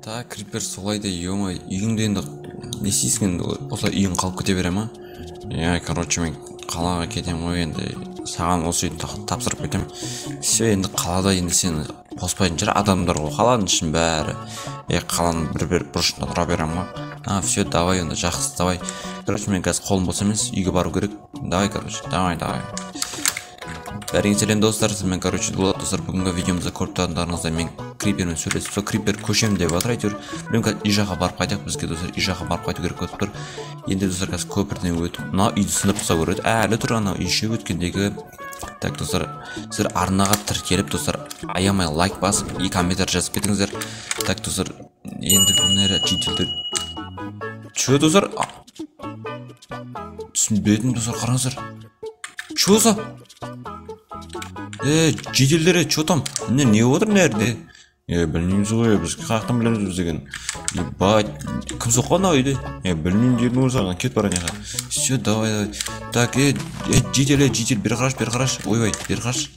Так, Крипер солай да, ё-моё, үйіңде енді не істейсің енді, осылай үйің қалып кете бере ма? Иә, короче, мен қалаға кетемін ғой енді, саған осы үйді тапсырып кетемін. Все, енді қалада енді сені қоспайтын шығар адамдар ғой, қаланың ішінің бәрі. Е, қаланың бір бұрышында тұра беремін ғой. А, все, давай онда, жақсы, давай. Короче, мен қазір қолым бос емес, үйге бару керек. Давай, короче, давай, давай. Бәріңе сәлем достар, сізбен, короче, Дулат достар. Бүгінгі видеомызда көріп тұрғандарыңыздай мен Крипермен сөйлесіп, сол Крипер көшем деп жатыр әйтеуір. Білмеймін, қазір үй жаққа барып қайтайық бізге достар, үй жаққа барып қайту керек болып тұр. Енді достар қазір көпірден өтіп, мына үйді сындырып тастау керек еді. Әлі тұр анау үй ше өткендегі. Так, достар, сіздер арнаға тіркеліп, достар, аямай лайк басып, и комментарий жазып кетіңіздер. Так, достар, енді мына жительдер. Че, достар? Түсінбедім, достар, қараңыздар. Че за? Жительдер, че там? Не, не болып отыр мына жерде? Білмейміз ғой, біз қаяқтан білеміз біз деген. Ебать, кім соққан мынау үйді? Білмеймін дедім ғой саған, кет бар ана жаққа. Все, давай, давай. Так, житель, житель, бері қарашы, бері қарашы. Ойбай, бері қарашы.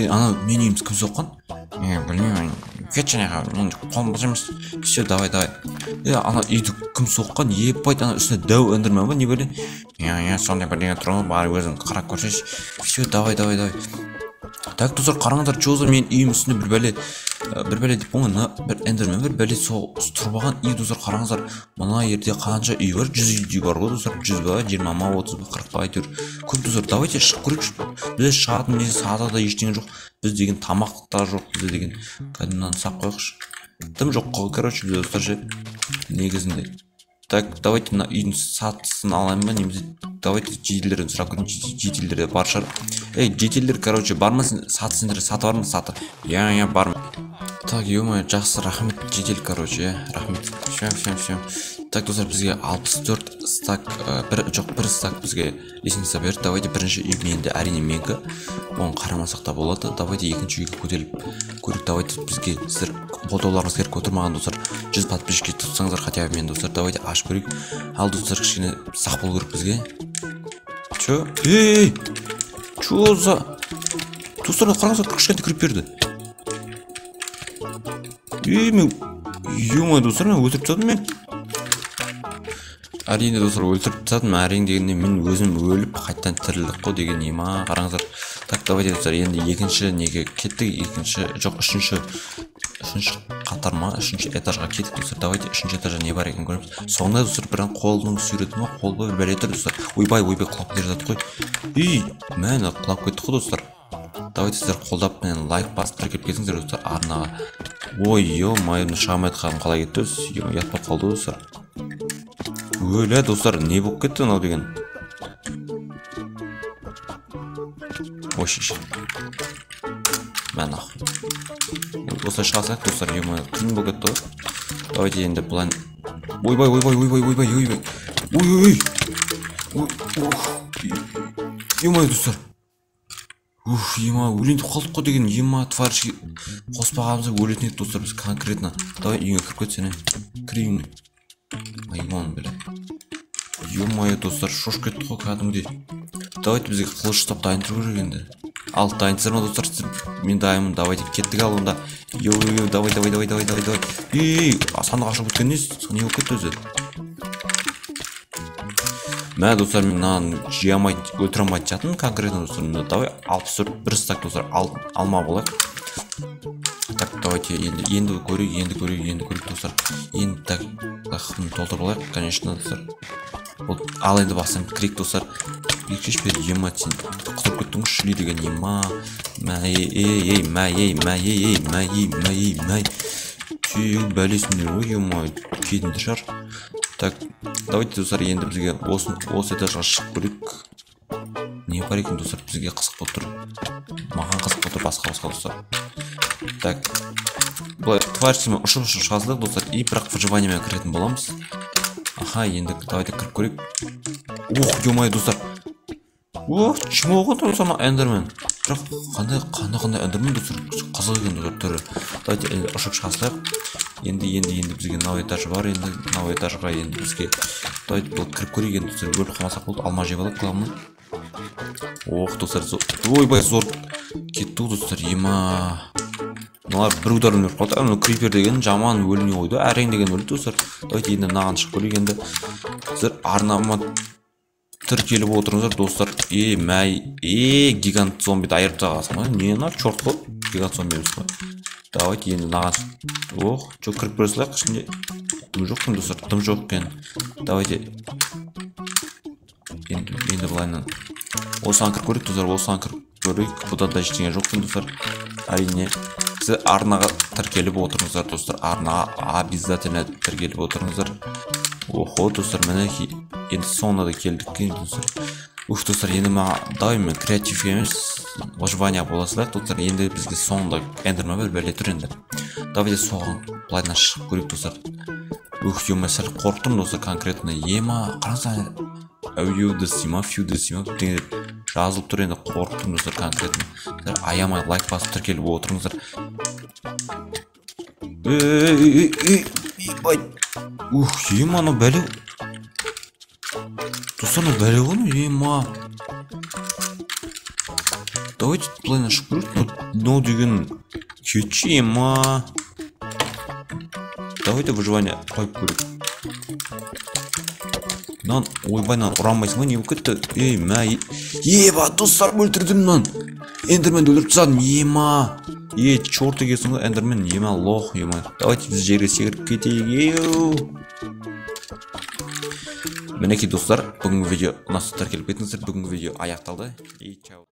Анау менің үйімді кім соққан? Білмеймін, кетші ана жаққа, мен қолым бос емес. Все, давай, давай. Ана үйді кім соққан? Ебать, ана үстіне дәу эндермен ба, не бәле? Иә, сондай бірдеңе тұр ғой, барып өзің қарап көрсейші. Все, давай, давай, давай. Так, достар, қараңыздар, че за менің үйім үстінде бір бәле, бір бәле деп қойған, мына бір эндермен бір бәле сол тұрып алған үй, достар, қараңыздар. Мына жерде қанша үй бар? 100 үй бар ғой, достар. 100 ба, 20 ма, 30 ба, 40 ба, әйтеуір. Көп, достар, давайте шығып көрейікші. Бізде шығатын не сата да ештеңе жоқ. Біз деген тамақ та жоқ, бізде деген кәдімгі мынаны сап қояйықшы. Тым жоқ қой, короче, бізде, достар, ше, негізінде. Так, давайте мына үйдің сатысын алайын ба, немесе давайте жительдерден сұрап көрейін, жительдерде бар шығар. Ей, жительдер, короче, бар ма саты, сендер саты бар ма, саты? Иә, иә, бар. Так, ё-моё, жақсы, рахмет, житель, короче, иә, рахмет. Все, все, все. Так, достар, бізге 64 стак, бір, жоқ, бір стак бізге лестница берді. Давайте бірінші үй менде, әрине менікі. Оны қарамасақ та болады. Давайте екінші үйге көтеріліп көрейік. Давайте бізге сіздер қолдауларыңыз керек отырмаған, достар. 100 подписчикке тұтсаңыздар хотя бы мен, достар. Давайте ашып көрейік. Ал, достар, кішкене сақ болу керек бізге. Че? Ей! Че за? Достар, қараңыздар, кішкентай кіріп берді. Ей, мен, ё-моё, достар, мен өлтіріп тастадым мен. Әрине, достар, өлтіріп тастадым. Әрине дегенде мен өзім өліп қайтадан тірілдік қой деген не ма, қараңыздар. Так, давайте, достар, енді екінші неге кеттік, екінші, жоқ, үшінші қатар ма, үшінші этажға кеттік, достар. Давайте үшінші этажда не бар екенін көреміз. Соңында, достар, бір қолының суреті ма, қол ба, бір бәле тұр, достар. Ойбай, ойбай, құлап келе жатады ғой. Ей, мә, құлап кеттік қой, достар. Давайте сіздер қолдап, мен лайк басып тіркеліп кетіңіздер, достар, арнаға. Ой, ё-моё, мына шыға алмай жатқаным қалай кетті өзі? Ё, ұят болып қалды, достар. Өлә, достар, не болып кетті мынау деген? Ой, шеше. Мә, нахуй. Осылай шыға салайық, достар, ё-моё, қиын болып кетті ғой. Давайте енді былай. Ойбай, ойбай, ойбай, ойбай, ойбай. Ой, ой, ой. Ой, ух. Ё-моё, достар. Уф, ема, өлейін деп қалдық қой деген, ема, тварь қоспағанымызда өлетін едік, достар, біз конкретно. Давай үйіңе кіріп кет сен, кір үйіңе. Айван, бля. Ё-моё, достар, шошып кеттік қой кәдімгідей. Давайте бізге қылыш ұстап дайын тұру керек енді. Ал, дайынсыздар ма, достар? Мен дайынмын, давайте кеттік ал онда. Йо-йо-йо, давай, давай, давай, давай, давай, давай. Ей, сандық ашылып кеткен несі? Не болып кетті өзі? Мә, достар, мен мынаны жей алмай, өлтіре алмай жатырмын конкретно, достар. Мына, давай, 64, бір стак, достар, алма болайық. Так, давайте енді, енді көрейік, енді көрейік, енді көрейік, достар. Енді, так, так, толтырып алайық, конечно, достар. Ол, ал енді басын кірейік, достар. Екінші бер, ема, сен құтырып кеттің ғой, шли деген, ема. Мә, ей, ей, ей, мә, ей, мә, ей, ей, мә, ей, мә, ей, мә. Түйең бәлесіндер ғой, ема, кетіңдер шығар. Так, давайте, достар, енді бізге осы этажға шығып көрейік. Не бар екен, достар, бізге қызық болып тұр. Маған қызық болып тұр, басқа, басқа, достар. Так, былай тварьсымен ұшып ұшып шыға салайық, достар, и бірақ выживаниемен кіретін боламыз. Аха, енді давайте кіріп көрейік. Ух, ё-моё, достар. Ух, чмо ғой, достар, мына эндермен. Бірақ қандай, қандай эндермен, достар, қызық екен, достар, түрі. Давайте енді ұшып шыға салайық. Енді, енді, енді бізге мынау этаж бар, енді мынау этажға енді бізге. Давайте бұл кіріп көрейік енді, достар, өліп қалмасақ болды, алма жеп алайық, главное. Ох, достар, ойбай, зор кетті ғой, достар, ема. Мыналар бір удармен өліп қалды. Мынау крипер деген жаман өлмей қойды, әрең деген өлді, достар. Давайте енді мынаған шығып көрейік енді. Сіздер арнама тіркеліп отырыңыздар, достар. Е, мәй, е, гигант зомбиді айырып тастағансың ғой. Не мынау, черт қой, гигант зомби емес қой. Давайте енді мынаған, ох, че, кіріп көре салайық ішінде. Дым жоқ екен, достар, дым жоқ екен. Давайте енді былайынан осыған кіріп көрейік, достар, осыған кіріп көрейік. Бұда да ештеңе жоқ екен, достар. Әрине, сіз арнаға тіркеліп отырыңыздар, достар, арнаға обязательно тіркеліп отырыңыздар. Охо, достар, мінекей енді соңына да келдік екен, достар. Уф, достар, енді маған давай мен креатив емес, выживание бола салайық, достар. Енді бізге соңында эндермен бір бәле тұр енді. Давайте соған былайынан шығып көрейік, достар. Ух, ема, сәл қорықтым, достар, конкретно. Ема, қараңыздар, әуеуді ма, фьюді ма, бірдеңе деп жазылып тұр енді, қорықтым, достар, конкретно. Сіздер аямай лайк басып тіркеліп отырыңыздар. Ей, ей, ей, ух, ема, анау бәле. Достар, мынау бәле ғой, ема. Давайте былайынан шығып көрейік. Мынау деген кетші, ема. Давайте выживание қойып көрейік. Мынаны, ойбай, мынаны ұра алмайсың ғой, не болып кетті? Ей, мә, еба, достар, өлтірдім мынаны. Эндерменді өлтіріп тастадым, ема. Е, черт екенсің ғой, эндермен, ема, лох, ема. Давайте біз жерге секіріп кетейік, еу. Мінекей, достар, бүгінгі видео ұнаса, тіркеліп кетіңіздер. Бүгінгі видео аяқталды. И чао.